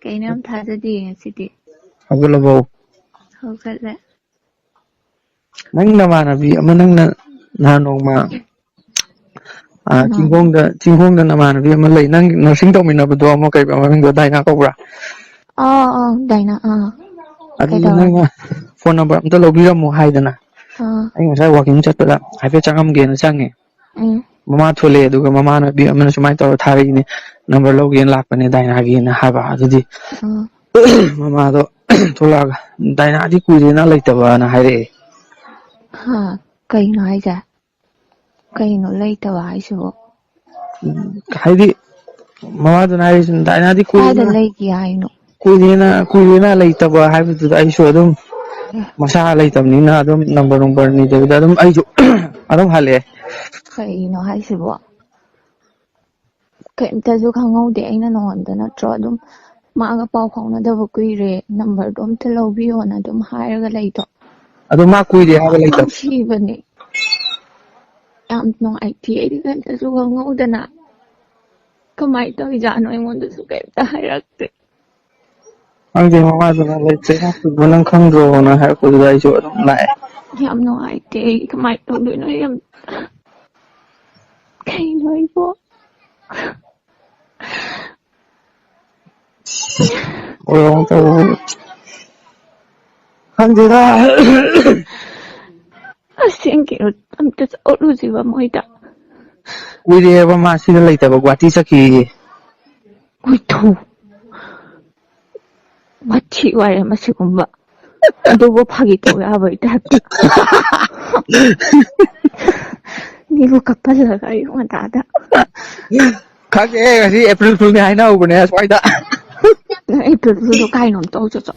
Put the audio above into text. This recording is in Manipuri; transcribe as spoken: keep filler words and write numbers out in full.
ꯀꯩꯅꯣ ꯌꯥꯝ ꯊꯥꯖꯗꯦ ꯉꯁꯤꯗꯤ꯫ ꯍꯧꯒꯠꯂꯕꯣ? ꯍꯧꯒꯠꯂꯦ꯫ ꯅꯪ ꯅꯃꯥꯟꯅꯕꯤ ꯑꯃ, ꯅꯪꯅ ꯅꯍꯥꯟ ꯅꯣꯡꯃ, ꯑ, ꯀꯅꯥꯅꯣ? ꯆꯤꯡꯈꯣꯡꯗ, ꯆꯤꯡꯈꯣꯡꯗ ꯅꯃꯥꯟꯅꯕꯤ ꯑꯃ ꯂꯩ, ꯅꯪ ꯅꯔꯁꯤꯡ ꯇꯧꯃꯤꯟꯅꯕꯗꯣ ꯑꯃ, ꯀꯩ ꯃꯃꯤꯡꯗꯣ, ꯗꯥꯏꯅꯥ ꯀꯧꯕ꯭ꯔꯥ? ꯑꯥ, ꯑꯥ, ꯗꯥꯏꯅꯥ, ꯑꯥ꯫ ꯑꯗꯨꯗꯤ ꯀꯩꯗꯧꯔꯦ? ꯅꯪꯅ ꯐꯣꯟ ꯅꯝꯕꯔ ꯑꯝꯇ ꯂꯧꯕꯤꯔꯝꯃꯣ ꯍꯥꯏꯗꯅ, ꯑꯥ꯫ ꯑꯩ ꯉꯁꯥꯏ ꯋꯥꯀꯤꯡ ꯆꯠꯄꯗ ꯍꯥꯏꯐꯦꯠ ꯆꯪꯉꯝꯒꯦꯅ ꯆꯪꯉꯦ꯫ ꯎꯝ꯫ ꯃꯃꯥ ꯊꯣꯛꯂꯛꯑꯦ, ꯑꯗꯨꯒ ꯃꯃꯥꯟꯅꯕꯤ ꯑꯃꯅ ꯁꯨꯃꯥꯏꯅ ꯇꯧꯔ ꯊꯥꯔꯛꯏꯅꯦ, "ꯅꯝꯕꯔ ꯂꯧꯒꯦꯅ ꯂꯥꯛꯄꯅꯦ ꯗꯥꯏꯅꯥꯒꯤꯅ" ꯍꯥꯏꯕ꯫ ꯑꯗꯨꯗꯤ ꯑꯥ꯫ ꯃꯃꯥꯗꯣ ꯊꯣꯛꯂꯛꯑꯒ, "ꯗꯥꯏꯅꯥꯗꯤ ꯀꯨꯏꯔꯦꯅ ꯂꯩꯇꯕꯅ" ꯍꯥꯏꯔꯛꯑꯦ꯫ ꯍꯥ, ꯀꯩꯅꯣ ꯍꯥꯏꯁꯦ? ꯀꯩꯅꯣ ꯂꯩꯇꯕ ꯍꯥꯏꯁꯤꯕꯣ? ꯎꯝ, ꯍꯥꯏꯗꯤ ꯃꯃꯥꯗꯨꯅ ꯍꯥꯏꯔꯤꯁꯤꯅ, "ꯗꯥꯏꯅꯥꯗꯤ ꯀꯥꯏꯗ ꯀꯨꯏꯔꯦꯅ, ꯂꯩꯒꯦ ꯍꯥꯏꯅꯣ? ꯀꯨꯏꯔꯦꯅ, ꯀꯨꯏꯔꯦꯅ ꯂꯩꯇꯕ" ꯍꯥꯏꯕꯗꯨꯗ ꯑꯩꯁꯨ ꯑꯗꯨꯝ, ꯃꯁꯥ ꯂꯩꯇꯕꯅꯤꯅ ꯑꯗꯨꯝ ꯅꯝꯕꯔ ꯅꯨꯡꯕꯔ ꯅꯤꯗꯕꯤꯗ ꯑꯗꯨꯝ ꯑꯩꯁꯨ ꯑꯗꯨꯝ ꯍꯜꯂꯛꯑꯦ꯫ ꯀꯩꯅꯣ ꯍꯥꯏꯁꯤꯕꯣ? ꯀꯩꯝꯇꯁꯨ ꯈꯪꯍꯧꯗꯦ꯫ ꯑꯩꯅ ꯅꯉꯣꯟꯗ ꯅꯠꯇ꯭ꯔꯣ ꯑꯗꯨꯝ ꯃꯥꯒ ꯄꯥꯎ ꯐꯥꯎꯅꯗꯕ ꯀꯨꯏꯔꯦ, ꯅꯝꯕꯔꯗꯣ ꯑꯝꯇ ꯂꯧꯕꯤꯌꯣꯅ ꯑꯗꯨꯝ ꯍꯥꯏꯔꯒ ꯂꯩꯗꯣ? ꯑꯗꯣ ꯃꯥ ꯀꯨꯏꯔꯦ ꯍꯥꯏꯕ ꯌꯥꯝ ꯂꯩꯇꯕ꯫ ꯅꯨꯡꯁꯤꯕꯅꯦ꯫ ꯌꯥꯝ ꯅꯨꯡꯉꯥꯏꯇꯦ꯫ ꯑꯩꯗꯤ ꯀꯩꯝꯇꯁꯨ ꯈꯪꯍꯧꯗꯅ꯫ ꯀꯃꯥꯏꯅ ꯇꯧꯔꯤꯖꯥꯠꯅꯣ? ꯑꯩꯉꯣꯟꯗꯁꯨ ꯀꯩꯝꯇ ꯍꯥꯏꯔꯛꯇꯦ꯫ ꯈꯪꯗꯦ, ꯃꯃꯥꯗꯨꯅ "ꯂꯩꯇ꯭ꯔꯦ ꯂꯥꯛꯄꯤꯕ ꯅꯪ ꯈꯪꯗ꯭ꯔꯣꯅ" ꯍꯥꯏꯔꯛꯄꯗꯨꯗ ꯑꯩꯁꯨ ꯑꯗꯨꯝ ꯂꯥꯛꯑꯦ꯫ ꯌꯥꯝ ꯅꯨꯡꯉꯥꯏꯇꯦ꯫ ꯑꯩ ꯀꯃꯥꯏꯅ ꯇꯧꯗꯣꯏꯅꯣ? ꯑꯩ ꯌꯥꯝ, ꯀꯩꯅꯣ ꯑꯩꯕꯣ? ꯑꯣꯏꯔꯣꯡ ꯇꯧꯕ ꯈꯪꯗꯦꯗ꯫ ꯑꯁꯦꯡꯀꯤ ꯑꯝꯇ ꯆꯠꯂꯨꯁꯤꯕ ꯃꯣꯏꯗ꯫ ꯀꯨꯏꯔꯦꯕ ꯃꯥ ꯁꯤꯗ ꯂꯩꯇꯕ, ꯒꯨꯍꯥꯇꯤ ꯆꯠꯈꯤꯌꯦ꯫ ꯍꯨꯏꯊꯨ꯫ ꯃꯊꯤ ꯋꯥꯏꯔꯦ ꯃꯁꯤꯒꯨꯝꯕ꯫ ꯑꯗꯨꯕꯨ ꯐꯥꯒꯤ ꯇꯧ ꯌꯥꯕꯒꯤ ꯇꯥꯏꯞꯇ꯫ ꯃꯤꯕꯨ ꯀꯞꯄꯜꯂꯒ ꯑꯌꯨꯛ ꯉꯟꯇꯥꯗ꯫ ꯈꯪꯗꯦ, ꯉꯁꯤ ꯑꯦꯄ꯭ꯔꯤꯜ ꯐꯨꯜꯅꯤ ꯍꯥꯏꯅꯍꯧꯕꯅꯦ ꯁ꯭ꯋꯥꯏꯗ꯫ ꯅꯪ ꯑꯦꯄ꯭ꯔꯤꯜ ꯐꯨꯜꯗꯣ ꯀꯥꯏꯅꯣꯝ ꯇꯧ ꯆꯠꯆꯣ꯫